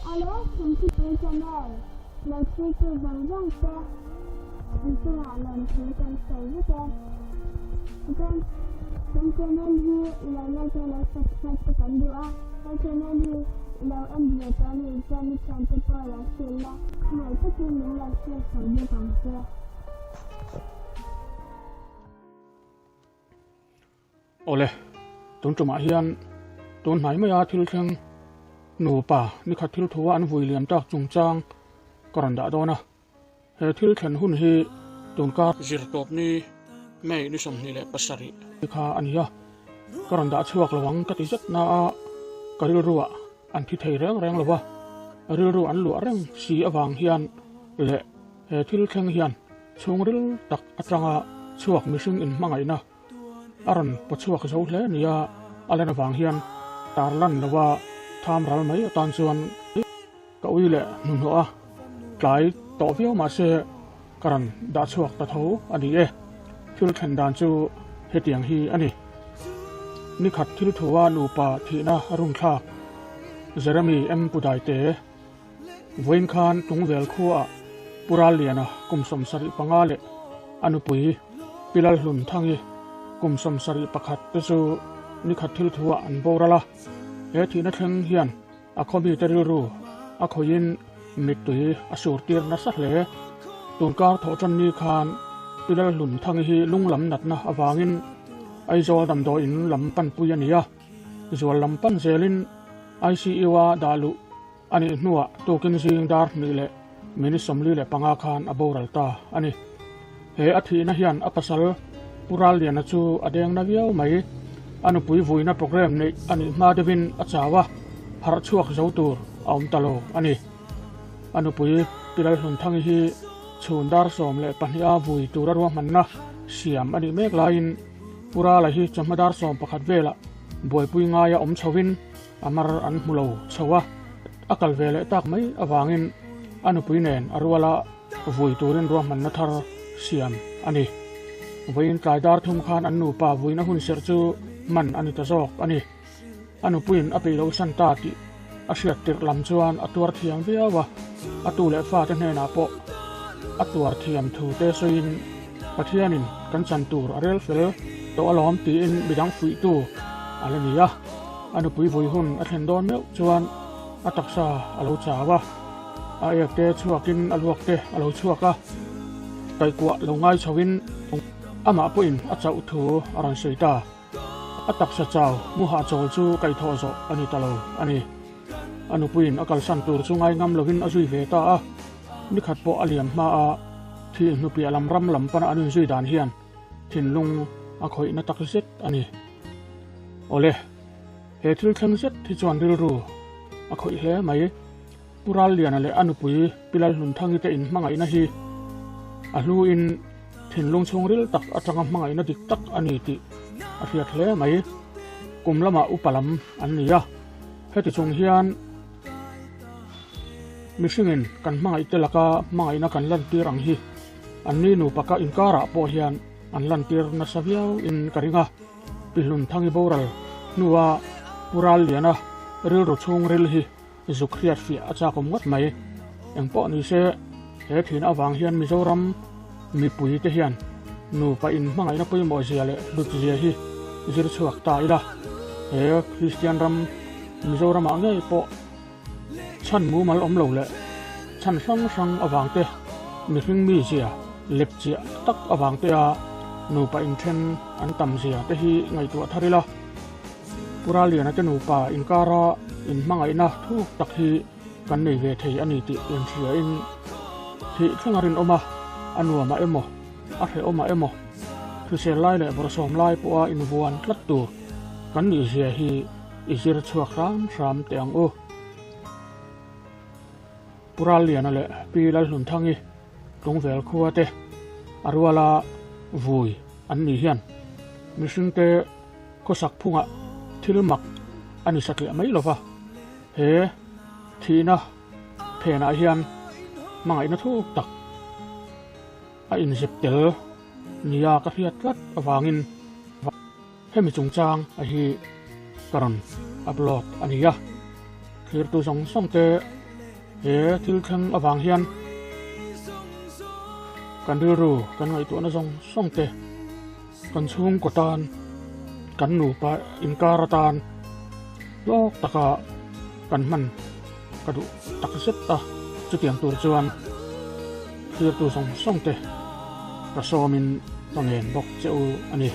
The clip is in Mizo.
Awle, Thingthupui Channel lo thirtu zawng zawng te an chungah lawmthu kan sawi vek e. Tichuan, kan channel hi i lo like a lo subscribe te kan duh a, he channel hi i lo en ve tawh anih chuan i thiante pawh lo hrilh la, khawngaih takin min lo share sak bawk ang che. Awle, tun tumah hian tun hnai maia thil thleng nupa nikhat thil thua an vui liam tak chungchang ka rawn dah dawn a. He thil thlen hun hi tunkar zirtawp ni May ni 27 kha a ni a, ka rawn dah chhuak lo ang ka ti zet na a, ka rilruah an thi thei reng reng lo va, rilru an luah reng si avang hian leh he thil thleng hian chhungril tak atanga chhuak mihring inhmangaihna A rawn paw chhuak zo hle nia a lan avang hian tarlan loa tham ral mai atan chuan ka ui leh hnuhnawh a, tlai tawh viau mahse ka rawn dah chhuak ta tho a ni e. Thil thlen dan chu hetiang hi a ni. Nikhat thil thua nupa thihna a runthlak Jeremy M. Pudaite Vawiin khan Tungvel khuaah Pu Ralliana kum 75 leh a nupui Pi Lalhlun Thangi kum 71 te chu nikhat thil thuah an boral a. He thihna thleng hian a khaw mite rilru a khawihin mittui a surtir nasa hle. Tunkar thawh tan ni khan Pi Lalhlun Thangi hi lunglam natna avangin Aizawl damdawiin lam panpui a ni a. Zual lam pan zelin ICU-a dah luh a nih hnuah tukin zing dar hnih leh minute 45 khan a boral ta a ni. He a thihna hian a pasal Pu Ralliana chu a deng na viau mai. A nupui vuina programme neih a nih hma deuhin a chau a, harh chhuak zo tur a awm ta lo a ni. A nupui Pi Lalhlunthangi hi chhun dar 12 a vui tura ruahmanna siam a nih mek laiin Pu Rala hi chawhma dar 11 velah buaipui ngaia awm chhoin a mar an hmu lo chho a, a kal ve leh tak mai avangin a nupui nen a ruala vui turin ruahmanna thar siam a ni. Vawiin tlai dar thum khan an nupa vuina hun serh chu hman a ni ta zawk a ni. A nupuiin a peih lo san ta tih a hriat tirh lam chuan a tuar thiam viau a, a tu leh fate hnenah pawh a tuar thiam thu te sawiin Pathianin kan chan tur a rel fel tawh alawm tiin midang fuihtu a la ni a. A nupui vui hun a thlen dawn meuh chuan a taksa a lo chau a, a ek te chhuakin a luak te a lo chhuak a, kaihkuah lo ngai chhoin amah pawhin a chauh thu a rawn sawi ta. A taksa chau mu hahchawl chu kaihthawh zawh a ni ta lo a ni. A nupuiin a kalsan tur chu ngai ngam lovin a zui ve ta a, nikhat pawh a liam hma a, thih hnupiah lam ram lam pana an inzui dan hian thinlung a khawihna tak zet a ni. Awle, he thil thleng zet hi chuan rilru a khawih hle mai. Pu Ralliana leh a nupui Pi Lalhlunthangi te inhmangaihna hi a hluin thinlung chhungril tak atanga hmangaihna dik tak a ni tih a hriat hle mai. Kum lamah upa lam an ni a, heti chung hian mihringin kan hmangaih te laka hmangaihna kan lantir ang hi an ni nupa ka inkarah pawh hian an lantir nasa viau in ka ring a. Pi Hlunthangi boral hnua Pu Ralliana rilru chhungril hi Zuk hriat fiah a chak awm ngawt mai. Eng pawh ni se, he thihna avang hian Mizoram mipui te hian nupa in hmangaihna pawimawh zia leh hlut zia hi zir chhuak ta ila. He Kristian ram Mizoramah ngei pawh chhan mumal awm lo leh chhan hrang hrang avang te, mihring mi zia lep chiah tak avang te a nupa inthen an tam zia te hi ngaihtuah thar ila. Pu Ralliana te nupa inkara inhmangaihna thuk tak hi kan nei ve thei a ni tih inhriain thih thleng a rinawm a, a nuamah emaw, a hrehawmah emaw, hrisel lai leh bawrhsawm lai pawha invuan tlat tur kan nihzia hi i zir chhuak hram hram teh ang u. Pu Ralliana leh Pi Lalhlunthangi Tlungvel khua te a ruala vui an ni hian mihringte khawsak phungah thil mak a ni satliah mai lova, he thihna phenah hian hmangaihna thuk tak a inzep tel nia ka hriat tlat avangin hemi chungchang a hi ka rawn upload a ni a, thlirtu zawng zawng te. He thil thleng avang hian kan rilru kan ngaihtuahna zawng zawng te kan chhungkaw tan kan nupa inkar atan hlawk taka kan hman ka duh tak zet a, chutiang tur chuan thirtu zawng zawng te ka sawmin ka ngen bawk che u a ni.